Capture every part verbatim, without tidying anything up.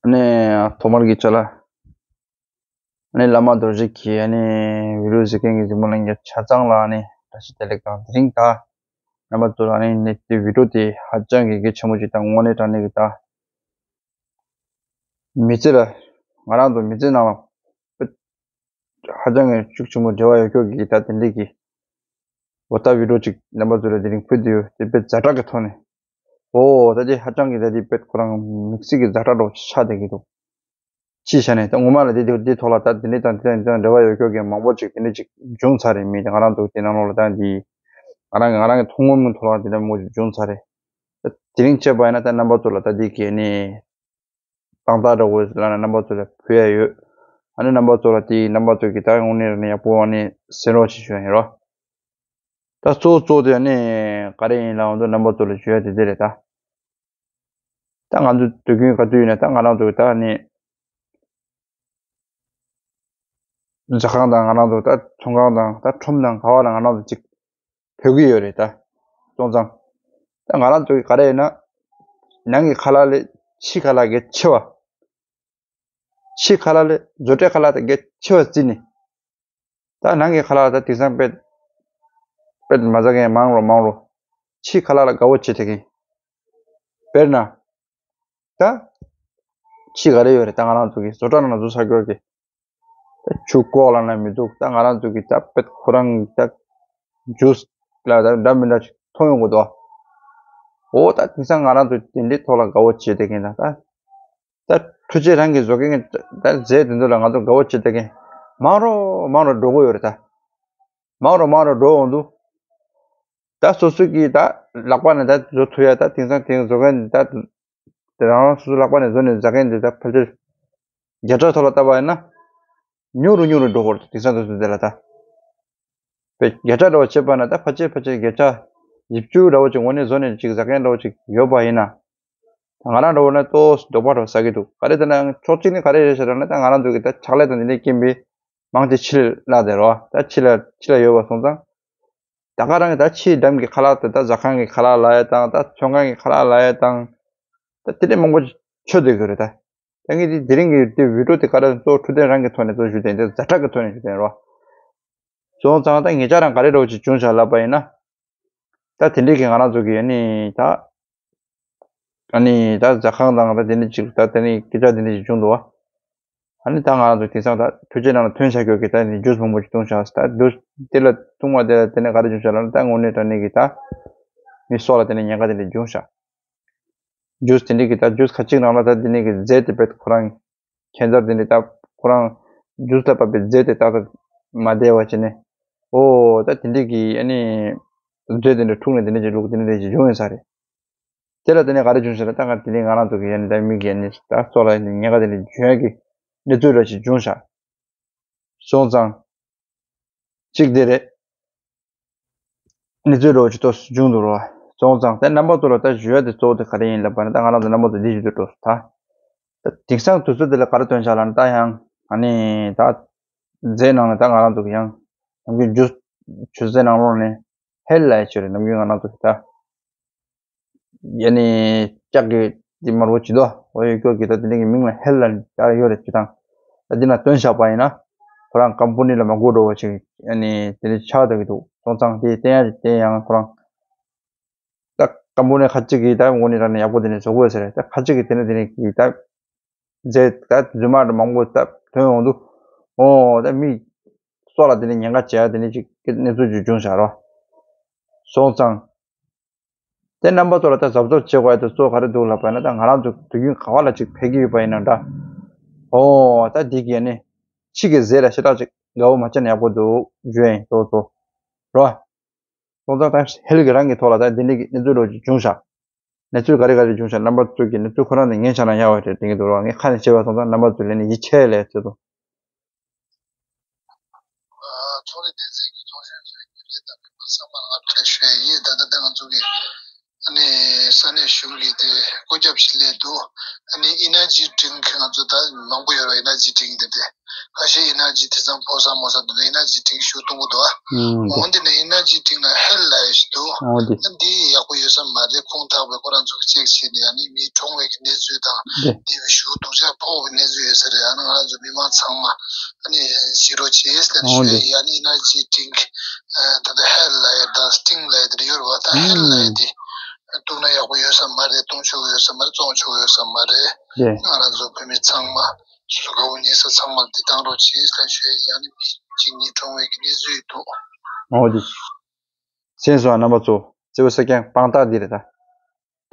ཨ་ནི་ཐོག་མར་གྱི་ཆ་ལ། ཨ་ནི་བླ་མ་རྡོ་རྗེ་གིས་ཨ་ནི་བི་ཌིའོ་གཟིགས་མཁན་གྱི་གཟིགས་མོ་ལྷན་རྒྱས་ཆ་ཚང་ལ་ཨ་ནི་བཀྲ་ཤིས་བདེ་ལེགས་དང་། དེ་རིང་ད་རྣམ་པ་ཚོ་ལ་ཨ་ནི་ནི་དེ་བི་ཌིའོ་དེ་ཧ་ཅང་གི་གལ་ཆེན་པོ་ཅིག་དང་། དངོས་གནས་དྲང་གནས་ཀྱི་ད་མི་ཚེ་ལ་ང་རང་ཚོ་མི་ཚེ་ནང་ལ་ཧ་ཅང་གི་ཤུགས་ཆེན་པོ་འབྲེལ་བ་ཡོད་ཁྱོད་ཀྱི་ད་དེ་འདྲས་ཀྱི་འོ་ད་བི་ཌིའོ་ཅིག་རྣམ་པ་ཚོ་ལ་དེ་རིང་ཕུལ་དུ་ཡོད། དེ་དཔེ་ཛ་དྲག་གི་ཐོག་ནས། ཨོ་ད་དེ་ཧ་ཅང་གི་ད་དེ་དཔེ་ཁོ་རང་དམིགས་བསལ་གྱི་ཛ་དྲག་འདྲ་པོ་ཆགས་བསྡད་ཀྱི་འདུག་ཅི་བྱས་ནས་ད་ངོ་མ་ལ་དེ་དེ་དེ་ཐོག་ལ་ད་དེ་འདྲས་དང་དེ་དང་དེ་དང་འབྲེལ་བ་ཡོད་ཁྱོད་ཀྱི་མང་པོ་ཅིག་དེ་འདྲས་ཅིག་བྱུང་ཚར་རེད། མི་དེ་ང་རང་ཚོ་དེ་ནང་ལོགས་ལ་ད་དེ་ང་རང་ང་རང་གི་མཐོང་ངོ་མི་ཐོག་ལ་དེ་འདྲས་མང་པོ་ཅིག་བྱུང་ཚར་རེད། ད་དེ་རིང་བྱས་པ་ཡིན་ན་ད་རྣམ་པ་ཚོ་ལ་ད་དེ་གས་ནས། དང་ད་འདྲ་བོ་ལ་ན་རྣམ་པ་ཚོ་ལ་ཕུལ་ཡ་ཡོད། ཨ་ནི་རྣམ་པ་ཚོ་ལ་དེའི་རྣམ་པ་ཚོ་གི་ད་དངོས་གནས་ནས་ཡག་པོ་ཨ་ནི་གསན་རོགས་ཞེས་ཞུ་ཡ་ཡིན་རོ། ད་གཙོ་བོ་གཙོ་བོ་དེ་ཨ་ནི་ག་རེ་ཡིན་ལབ་འོང་དུ་རྣམ་པ་ཚོ་ལ་ཞུ་ཡ་དེ་དེ་རེད་ད། ད་ང་ཚོ་དུས་རྒྱུན་ག་དུས་ཡིན་ན་ད་ང་རང་ཚོ་གི་ད་ཨ་ནི་ཇ་ཁང་དང་ང་རང་ཚོ་ད་ཚོང་ཁང་དང་ད་ཁྲོམ་དང་ག་བ་ལ་ང་རང་ཚོ་གཅིག་ཕེབས་ཀྱི་ཡོད་རེད་ད། སོང་ཙང་། ད་ང་རང་ཚོ་གི་ག་རེ་ཡིན་ན། ནང་གི་ཁ་ལག་ལས་ཕྱི་ཁ་ལག་གལ་ཆེ་བ། ཕྱི་ཁ་ལག་ལས་བཟོ་གྲྭའི་ཁ་ལག་དང་གལ་ཆེ་བ་བརྩིས་ནས། ད་ནང་གི་ཁ་ལག་ད་དེང་སང་དཔེ་དཔེ་མ་ཟ་མཁན་མང་རུ་མང་རུ། ཕྱི་ཁ་ལག་ལ་དགའ་བོ་བྱེད་བསྡད་མཁན། དཔེར་ན། ད། ཕྱི་ག་རེ་ཡོད་རེད། ད་ང་རང་ཚོ་གི་བཟོ་གྲྭ་ནང་ལ་བཟོ་ས་སྐྱོར་གི། ད་ཆུ་ཀོག་ལ་ན་མི་འདུག་ད་ང་རང་ཚོ་གི་ད་དཔེ་ཁོ་རང་གི་ད་ཇུས་ལ་ད་འདྲ་མི་འདྲ་ཞིག་མཐོང་ཡོང་གི་འདུག་འོ་ད་དེང་སང་ང་རང་ཚོ་དེ་འདྲའི་ཐོག་ལ་དགའ་བོ་བྱེད་བསྡད་མཁན་དང་ད། ད་འཕྲུལ་ཆས་རང་གིས་བཟོ་མཁན་གྱི་ད་རྫས་དེ་ཚོ་ལ་ང་ཚོ་དགའ་བོ་བྱེད་བསྡད་མཁན་མང་རུ་མང་རུ་འགྲོ་གི་ཡོད་རེད་ད། མང་རུ་མང་རུ་འགྲོ་འོང་དུས། ད་སོ་སོ་གིས་ད་ལག་པ་ནས་ད་བཟོ་ཐུབ་ཡ་ད་དེང་སང་དེང་བཟོ་མཁན་ད་དེ་རང་རང་སོ་སོ་ལག་པ་ནས་བཟོ་ནས་ཟ་མཁན་དེ་ད་ཕལ་ཆེར་བརྒྱ་ཆ་ཐོག་ལ་བལྟས་པ་ཡིན་ན་ཉུང་རུ་ཉུང་རུ་འགྲོ་གི་རེད། དེང་སང་དུས་ཚོད་དེ་ལ་ད། བས་བརྒྱ་ཆ་འདྲ་བོ་བྱས་པ་ན་ད་ཕལ་ཆེར་ཕལ་ཆེར་བརྒྱ་ཆ་བཞི་བཅུ་འདྲ་བོ་ཅིག་ངོས་ནས་བཟོ་ནས་ཅིག་ཟ་མཁན་འདྲ་བོ་ཅིག་ཡོད་པ་ཡིན་ན། ད་ང་རང་འདྲ་བོ་ན་ཏོག་ཙམ་དོགས་པ་འདྲ་བོ་ཟ་གི་འདུག་ག་རེ་ཟེར་ན་ཕྱོགས་གཅིག་ནས་ག་རེ་རེད་ཟེར་ན་ད་ང་རང་ཚོ་གི་ད་ཕྱག་ལས་དང་འདི་འདྲའི་རྐྱེན་པས་མང་ཆེ་ཕྱི་ལ་བསྡད་རོགས། ད་ཕྱི་ལ་ཕྱི་ལ་ཡོད་པ་སོང་ཙང་། ད་ག་རང་གི་ད་ཕྱིའི་འགྲམ་གྱི་ཁ་ལག་དང་ད་ཟ་ཁང་གི་ཁ་ལག་ལབ་ཡ་དང་ད་ཚོང་ཁང་གི་ཁ་ལག་ལབ་ཡ་དང་། ད་དེ་འདྲའི་མང་པོ་ཆོད་བསྡད་ཀྱི་རེད་ད། ད་ངས་དེ་དེ་རིང་གི་དེ་བི་ཌིའོ་དེ་ག་རེ་གཙོ་བོ་འཕྲོད་བསྟེན་རང་གི་ཐོག་ནས་གཙོ་ཞུ་དེ་འདྲ་ཛ་དྲག་གི་ཐོག་ནས་ཞུ་དེ་རོ། སོང་ཙང་ད་ངེད་ཅག་རང་ག་རེ་འདྲ་བོ་ཅིག་བྱུང་བཞག་ལབ་པ་ཡིན་ན། ད་དེ་འདྲའི་གི་ང་རང་ཚོ་གི་ཨ་ནི་ད། ཨ་ནི་ད་ཟ་ཁང་དང་ད་དེ་འདྲ་ཅིག་ད་དེ་ནི་སྐད་ཆ་དེ་འདྲ་ཅིག་བྱུང་འདུག་བ། ཨ་ནི་ད་ང་རང་ཚོ་དེང་སང་ད་འཕྲུལ་ཆས་ནང་ལ་ཐོན་བྱ་རྒྱུ་གི་ད་ནི་ཇུས་མང་པོ་ཅིག་བཏུང་བཞག་ད་ཇུས་དེ་ལ་བཏུང་བ་དེ་ལ་དེ་ནས་ག་རེ་བྱུང་བཞག་ལབ་ན་ད་དངོས་གནས་དྲང་གནས་གི་ད་མི་སྲོག་ལ་དེ་ནས་ཉེན་ཁ་དེ་འདྲ་བྱུང་བཞག་ཇུས་དེ་འདྲའི་གི་ད་ཇུས་ཁ་ཅིག་ནང་ལ་ད་དེ་ནས་གི་རྫས་དེ་དཔེ་ཁོ་རང་ཁྱད་མཚར་དེ་འདྲའི་ད་ཁོ་རང་ཇུས་ལ་བབས་པའི་རྫས་དེ་ཏག་ཏག་མ་བདེ་བ་བྱས་ནས་ཨོ་ད་དེ་འདྲའི་གི་ཨ་ནི་རྫས་དེ་འདྲ་འཁྲུགས་ནས་དེ་འདྲ་ཅིག་ལུག་དེ་འདྲ་ཅིག་བྱུང་ཡོད་ས་རེད། དེ་ལ་དེ་ནས་ག་རེ་བྱུང་ཞེ་ན་ད་ང་དེ་ནས་ང་རང་ཚོ་གི་ཡ་ནི་ད་མི་གི་ཡ་ནི་ད་སྲོག་ལ་ཡ་ནི་ཉེན་ཁ་དེ་འདྲ་བྱུང་ཡ་གི་གནས་ཚུལ་འདྲ་ཞིག་བྱུང་ཤག་སོང་ཙང་། གཅིག་དེ་རེད། གནས་ཚུལ་འདྲ་བོ་ཅིག་ཏོག་ཙམ་བྱུང་འདུག་རོ། སོང་ཙང་དེ་རྣམ་པ་ཚོ་ལ་ད་ཞུ་ཡ་དེ་གཙོ་བོ་དེ་ག་རེ་ཡིན་ལབ་པ་ན་ད་ང་རང་ཚོ་རྣམ་པ་ཚོ་འདི་ཞུ་འདོད་འགྲོ་སོང་ད། ད་དེང་སང་དུས་ཚོད་དེ་ལ་ག་རེ་ཐོན་ཤག་ལབ་ན་ད་ཡང་ཨ་ནི་ད་རྫས་ནང་ནས་ད་ང་རང་ཚོ་གི་ཡང་ནམ་རྒྱུན་ཇུས་ཆུ་ཚོད་ནང་ལོགས་ནས་ཧེལ་ལ་ཡ་ཆུ་རེད་ནམ་རྒྱུན་ང་རང་ཚོ་གི་ད། ཡ་ནི་ལྕགས་ཀྱི་འདི་དམར་པོ་ཅིག་འདུག་འོ་ཡོད་སྐྱོར་གྱི་ད་དེ་འདྲ་གི་མིང་ལ་ཧེལ་ལ་ཡ་ཡོད་རེད་ཅི་དང་། ད་འདི་ན་སྟོན་བཞག་པ་ཡིན་ན། ཁོ་རང་ཀམ་པོ་ནི་ལ་མ་དགོས་འགྲོ་བ་ཅིག་ཡ་ནི་དེ་འདྲ་ཆགས་བསྡད་ཀྱི་འདུག་སོང་ཙང་དེ་བསྟན་ཡ་ཅིག་བསྟན་ཡང་ཁོ་རང་། ད་ཀམ་པོ་ནི་ཁ་ཅིག་གིས་ད་ངོ་ནི་རང་ནས་ཡག་པོ་དེ་ནས་བཟོ་དགོས་ཟེར་རེད། ད་ཁ་ཅིག་གིས་དེ་ནས་དེ་ནས་གིས་ད། རྫས་ད་རྫུན་མ་མང་པོ་ད་ཐོན་ཡོང་དུས། ཨོ་ད་མི་སྲོག་ལ་དེ་ནས་ཉེན་ཁ་བྱེད་ཡ་དེ་ནས་ཅིག་གནས་ཚུལ་ཅིག་བྱུང་བཞག་རོ། སོང་ཙང་། དེ་རྣམ་པ་ཚོ་ལ་ད་གཟབ་གཟབ་བྱེད་དགོས་ཡ་དེ་གཙོ་བོ་ག་རེ་འདུག་ལབ་པ་ཡིན་ན་ད་ང་རང་ཚོ་དུས་རྒྱུན་ག་བ་ལ་ཅིག་ཕེབས་ཀྱི་ཡོད་པ་ཡིན་ན་འདྲ། ཨོ་ད་འདི་གས་ནི་ཕྱི་གི་རྫས་ལ་ཞེ་དྲག་ཅིག་དགའ་བོ་མ་བྱས་ན་ཡག་པོ་འདུག་བརྗོད་ཡིན་ཏོ་ཏོ། རོ། སོང་ཙང་ད་ཧེལ་གི་རང་གི་ཐོག་ལ་ད་འདི་འདྲ་གི་གནས་ཚུལ་འདྲ་བོ་ཅིག་བྱུང་ཤག་གནས་ཚུལ་ག་རེ་ག་རེ་བྱུང་ཤག་རྣམ་པ་ཚོ་གི་གནས་ཚུལ་ཁོ་རང་ནས་ཉན་ཤག་ན་ཡག་པ་རེད་དྲན་གྱི་འདུག་རོ། ངས་ཁ་ནས་བྱས་པ་སོང་ཙང་རྣམ་པ་ཚོ་ལ་ནི་ཡིད་ཆེས་ལས་ཚོད་དོ། ཨ་ཚོང་རིག་སྡེ་ཚན་གྱི་ཚོགས་གཞོན་ཚོས་རྒྱུན་ལས་དང་མི་མང་ཚང་མ་ལ་ང་ཚོས་ཞུ་ཡ་ཡིན། ད་ལྟ་ད་ང་ཚོ་གི་ཨ་ནི་ས་གནས་གཞུང་གི་དེ་བཀོད་ཁྱབ་ཞིག་སླེབས་འདུག་ཨ་ནི་ཨི་ནར་ཇི་ཌི་རིང་ང་ཚོ་ད་མང་པོ་ཡོད་རེད། ཨི་ནར་ཇི་ཌི་རིང་དེ་དེ་ཁ་ཤས་ཨི་ནར་ཇི་དེ་ཚང་ཕོ་ས་མོ་ས་དེ་ཚོ་ཨི་ནར་ཇི་ཌི་རིང་ཞུ་གཏོང་གི་འདུག་ཨ། ཨང་འོ་འདི་ནས་ཨི་ནར་ཇི་ཌི་རིང་ལ་ཧེལ་ལ་ཡ་ཞིག་འདུག་འོ་འདི། ཨ་འདི་ཡག་པོ་ཡོད་ས་མ་རེད། ཁུངས་དག་པའི་ཁོ་རང་ཚོ་གི་ཅེག་བྱས་ནས་ཨ་ནི་མི་གྲོངས་པའི་གི་གནས་ཚུལ་དང་འདི་འདི་བའི་ཞུ་གཏོང་བྱ་ ཟེར་ཡང་ང་ཚོ་མི་མང་ཚང་མ་ཨ་ནི་གཟིགས་རོགས་བྱེད་ཟེར་ཞུ་ཡ་ཡིན། ཨ་ནི་ཨེ་ནར་ཇི་ཌིང་ཀི་ད་ལྟ་ཧེལ་ལབ་ཡ་དང་སི་ཊིང་ལབ་ཡ་དེ་འདྲ་ཡོད་རེད་བ། ད་ཧེལ་ལབ་ཡ་དེ་བཏུང་ན་ཡག་པོ་ཡོད་ས་མ་རེད། བཏུང་ཆོག་གི་ཡོད་ས་མ་རེད། བཙོང་ཆོག་གི་ཡོད་ས་མ་རེད། ང་རང་ཚོ་བོད་མི་ཚང་མ་སོ་སོ་དགའ་བོ་ཉེ་ས་ཚང་མ་ལ་འདི་བཏང་རོགས་བྱེད་ཟེར་ཞུ་ཡ་ཡིན། ཨ་ནི་མི་གཅིག་གཉིས་གྲོངས་པའི་གི་གནས་ཚུལ་འདུག་འོ་དེ། མཁྱེན་སོང་ཨ། རྣམ་པ་ཚོ། གཙོ་བོ་སེ་ཀེན་དཔང་རྟགས་འདི་རེད་ད།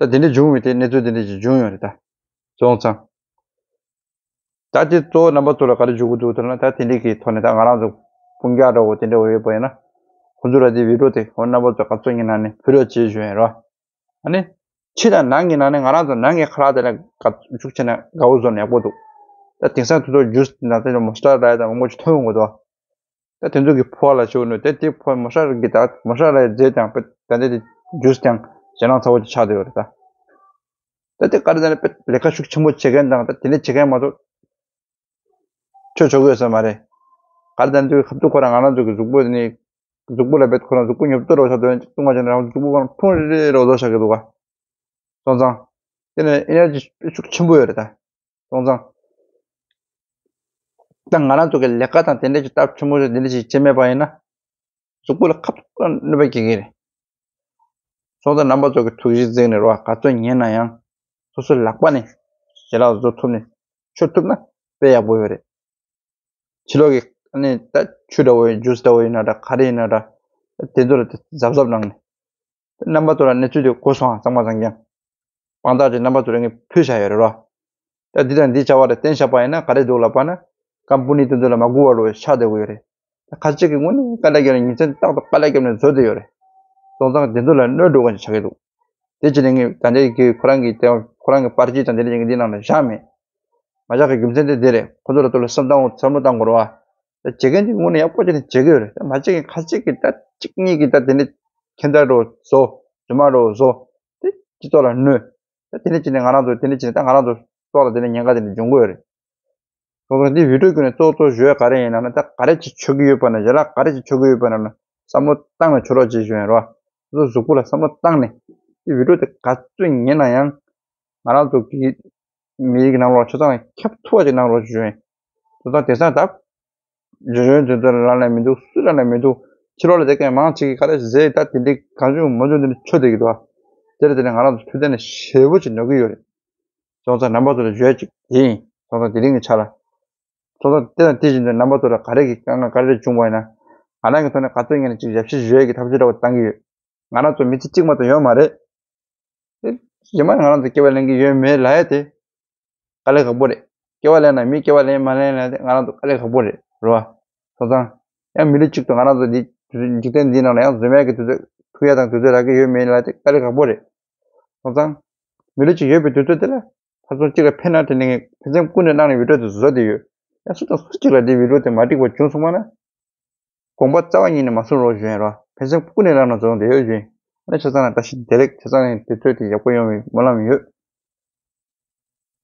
ད་དེ་འདྲ་བྱུང་བའི་དེ་གནས་ཚུལ་དེ་འདྲ་ཞིག་བྱུང་ཡོད་རེད་ད། སོང་ཙང་། ད་དེ་གཙོ་བོ་རྣམ་པ་ཚོ་ལ་ག་རེ་ཞུ་གི་འདུག་ཟེར་ན། ད་དེ་འདྲའི་གི་ཐོག་ནས་ད་ང་རང་ཚོ་དཔུང་རྒྱག་འདྲ་བོ་དེ་འདྲ་བོ་ཡོད་པ་ཡིན་ན། ཁོ་ཚོ་ལ་དེ་བི་ཌིའོ་དེ་འོ་རྣམ་པ་ཚོ་ག་ཚོད་ཡིན་ན་ནི་ཕུལ་རོགས་བྱེད་ཞུ་ཡིན་རོ། ཨ་ནི། ཕྱི་དང་ནང་གི་ནང་ནས་ང་རང་ཚོ་ནང་གི་ཁ་ལག་དེ་ལ་དགའ་ཤུགས་ཆེ་ན་དགའ་བོ་བཟོ་ན་ཡག་པོ་འདུག་ད་དེང་སང་དུས་ཚོད་ཇུས་དང་དེ་ཚོ་མོ་སི་ཊ་ར་དང་མང་པོ་ཞིག་ཐོན་ཡོང་གི་འདུག་ད་དེ་ཚོ་གི་ཕོ་བ་ལ་ཞུ་ནུས། དེ་དེ་ཕོ་མོ་ཧྲ་གི་ད་མོ་ཧྲ་རའི་རྫས་ཀྱང་དཔེ་ད་ལྟ་དེ་ཇུས་ཀྱང་ཞེ་སྣང་ཚ་བོ་ཅིག་ཆགས་བསྡད་ཡོད་རེད་ད། ད་དེ་ག་རེ་ཟེར་ན་དཔེ་ལས་ཀ་ཤུགས་ཆེན་པོ་བྱེད་མཁན་དང་ད་དེ་འདྲ་བྱེད་མཁན་མ་གཏོགས་ཆོས་ཆོག་གི་ཡོད་ས་མ་རེད། ག་རེ་ཟེར་ན་དུས་ཁ་ཐུག་ཁོ་རང་ང་རང་ཚོ་གི་གཟུགས་པོ་དེ་ནི་གཟུགས་པོ་ལ་དཔེ་ཁོ་རང་གཟུགས་པོ་ཉོབ་ཏོ་རོ་ཆགས་འདུག་ཅིག་བཏུང་བ་བྱས་ན་རང་གཟུགས་པོ་ཁོ་རང་ཕུང་རེ་རེ་རོ་བཟོ་བཞག་གི་འདུག་ག་སོང་ཙང་། དེ་ནི་ཨེ་ནར་ཇི་དཔེ་ཤུགས་ཆེན་པོ་ཡོད་རེད་ད། སོང་ཙང་། ད་ང་རང་ཚོ་གི་ལས་ཀ་དང་དེ་འདྲ་ཞིག་སྟབས་ཆེན་པོ་ཞིག་དེ་འདྲ་ཞིག་བྱེད་མེད་པ་ཡིན་ན། གཟུགས་པོ་ལ་ཁ་ཐུག་གནོད་པ་སྐྱེལ་གྱི་རེད། སོང་ཙང་རྣམ་པ་ཚོ་གི་ཐུགས་གཞི་བརྩེགས་ནས་རོ། ག་ཚོད་ཉན་ན་ཡང་། སོ་སོའི་ལག་པ་ནས་ཞལ་ལག་བཟོ་ཐུབ་ནས་མཆོད་ཐུབ་ན་དཔེ་ཡག་པོ་ཡོད་རེད། ཕྱི་ལོགས་ཀྱི་ཨ་ནི་ད་ཆུ་འདྲ་བོ་ཡིན། ཇུས་འདྲ་བོ་ཡིན་ན་འདྲ། ག་རེ་ཡིན་ན་འདྲ། དེ་ཚོ་ལ་དེ་གཟབ་གཟབ་གནང་ནས། རྣམ་པ་ཚོ་ལ་གནས་ཚུལ་དེ་གོ་སོང་ཨ། གཙང་མ་གཙང་རྐྱང་། དཔང་རྟགས་ཀྱི་རྣམ་པ་ཚོ་ལ་ངས་ཕུལ་བཞག་ཡོད་རེད་རོ། ད་འདི་དང་འདི་བྱ་བ་ལ་བརྟེན་བཞག་པ་ཡིན་ན་ག་རེ་འདུག་ལབ་པ་ན། ཀམ་པུ་ནི་དེ་ཚོ་ལ་མ་སྒུག་པ་ལོ་ཆགས་བསྡད་དགོས་ཡོད་རེད། ད་ཁ་ཅིག་གི་དངོས་གནས་དཀའ་ལས་བརྒྱབ་ནས་ཉིན་མཚན་རྟག་ཏུ་དཀའ་ལས་བརྒྱབ་ནས་བཟོ་བསྡད་ཡོད་རེད། སོང་ཙང་དེ་ཚོ་ལ་གནོད་འགྲོ་མཁན་ཞིག་ཆགས་ཀྱི་འདུག་དེ་བྱས་ནས་ངས་ད་ལྟའི་གི་ཁོ་རང་གི་དེ་ཁོ་རང་གི་པར་ཆས་དང་དེ་འདྲ་ཅན་གྱི་འདི་ནང་ལ་བཞག་མེད། མ་བཞག་གི་རྒྱུ་མཚན་དེ་འདི་རེད། ཁོ་ཚོ་ལ་ཚོ་ལ་བསམ་བཏང་བསམ་བློ་བཏང་དགོས་རེད་བ། ད་བྱེད་མཁན་དེ་དངོས་གནས་ཡག་པོ་བྱས་ནས་བྱེད་ཀྱི་ཡོད་རེད། ད་མ་བྱེད་མཁན་ཁ་ཅིག་གིས་ད་གཅིག་གཉིས་ཀྱིས་ད་དེ་འདྲ་ཁྱེད་ཚོ་རོ་བཟོ། རྫུན་མ་རོ་བཟོ། དེ་སྤྱི་ཚོགས་ལ་གནོད། ད་དེ་འདྲ་བྱས་ནས་ང་རང་ཚོ་དེ་འདྲ་བྱས་ནས་ད་ང་རང་ཚོ་སྲོག་ལ་དེ་འདྲ་ཉེན་ཁ་དེ་འདྲ་འབྱུང་གི་ཡོད་རེད། སོང་ཙང་འདི་བི་ཌིའོ་བརྒྱུད་ནས་གཙོ་བོ་གཙོ་བོ་ཞུ་ཡ་ག་རེ་ཡིན་ལབ་ན། ད་ག་རེ་ཅིག་མཆོད་ཀྱི་ཡོད་པ་ན། ཞལ་ལག་ག་རེ་ཅིག་མཆོད་ཀྱི་ཡོད་པ་ན་བསམ་བློ་བཏང་ནས་མཆོད་རོགས་བྱེད་ཞུ་ཡ་རོ། སོ་སོ་གཟུགས་པོ་ལ་བསམ་བློ་བཏང་ནས། འདི་བི་ཌིའོ་དེ་ག་ཚོད་ཉན་ན་ཡང་། ང་རང་ཚོ་གི་མི་རིགས་ནང་ལོགས་ཆ་ཚང་ལ་ཁྱབ་ཐུབ་པ་ཅིག་གནང་རོགས་ཞུ་ཡ་ཡིན། སོང་ཙང་དེང་སང་ད། འཇོན་འཇོན་དེ་ཚོ་ལབ་ནས་མི་འདུག་སུ་ལབ་ནས་མི་འདུག་ཕྱི་ལོགས་ལ་བསྡད་མཁན་མང་ཆེ་གིས་ག་རེ་ཟེར། ད་དེ་འདྲའི་གང་བྱུང་མང་བྱུང་དེ་འདྲ་མཆོད་བསྡད་ཀྱི་འདུག་ཨ། དེ་ལ་དེ་ནས་ང་རང་ཚོ་ཐུགས་བརྟན་ནས་ཞེ་པོ་ཅིག་ནོར་གྱི་ཡོད་རེད། སོང་ཙང་རྣམ་པ་ཚོ་ལ་བརྗོད་ཅིག་དེ་ཡིན། སོང་ཙང་དེ་རིང་གི་ཆ་ལ། སོང་ཙང་དེ་དང་དེ་བཞིན་དུ་རྣམ་པ་ཚོ་ལ་ག་རེ་གི་དཀའ་ངལ་ག་རེ་བྱུང་བ་ཡིན་ན། ང་རང་གི་ཐོག་ནས་ག་ཚོད་ངེས་ནས་ཅིག་ཞབས་ཕྱི་ཞུ་ཡས་ཀྱི་ཐབས་ཤེས་འདྲ་བོ་བཏང་གི་ཡོད། ང་རང་ཚོ་མི་ཚེ་གཅིག་མ་གཏོགས་ཡོད་མ་རེད། དེ་རྗེས་མ་ང་རང་ཚོ་སྐྱེ་བ་ལེན་གྱི་ཡོད་མེད་ལབ་ཡ་དེ། དཀའ་ལས་ཁག་པོ་རེད། སྐྱེ་བ་ལེན་ན་མི་སྐྱེ་བ་ལེན་མ་ལེན་ལབ་ཡ་དེ་ང་རང་ཚོ་དཀའ་ལས་ཁག་པོ་རེད། རེད་བ། སོང་ཙང་། ཡང་མི་ལུས་གཅིག་ཏུ་ང་རང་ཚོ་འདི་འཇིག་རྟེན་འདིའི་ནང་ལ་ཡང་འཛོམས་ཡ་གི་དུས་ཚོད་ཐུག་ཡ་དང་དུས་ཚོད་རག་གི་ཡོད་མེད་ལབ་ཡ་དེ་དཀའ་ལས་ཁག་པོ་རེད། སོང་ཙང་། མི་ལུས་གཅིག་ཡོད་པའི་དུས་ཚོད་དེ་ལ། ཕར་ཚུར་གཅིག་ལ་ཕན་ན་དྲན་ནས་ངས་ཕན་སེམས་ཀུན་ནས་གནང་ནས་བི་ཌིའོ་དེ་བཟོ་བསྡད་ཡོད། ཡང་སུ་དང་སུ་གཅིག་ལ་འདི་བི་ཌིའོ་དེ་མ་འགྲིག་པ་བྱུང་སོང་བ་ན། དགོངས་པ་རྩ་བ་ཉིད་ནས་མ་ཚོམ་རོགས་ཞུ་ཡིན་རོ། ཕན་སེམས་ཀུན་ནས་བླངས་ན་རྫོགས་བསྡད་ཡོད་ཞུ་ཡིན། ཨ་ནི་ཆ་ཚང་ལ་བཀྲ་ཤིས་བདེ་ལེགས། ཆ་ཚང་ལ་དུས་ཚོད་དེ་ཡག་པོ་ཡོང་བའི་སྨོན་ལམ་ཡོད།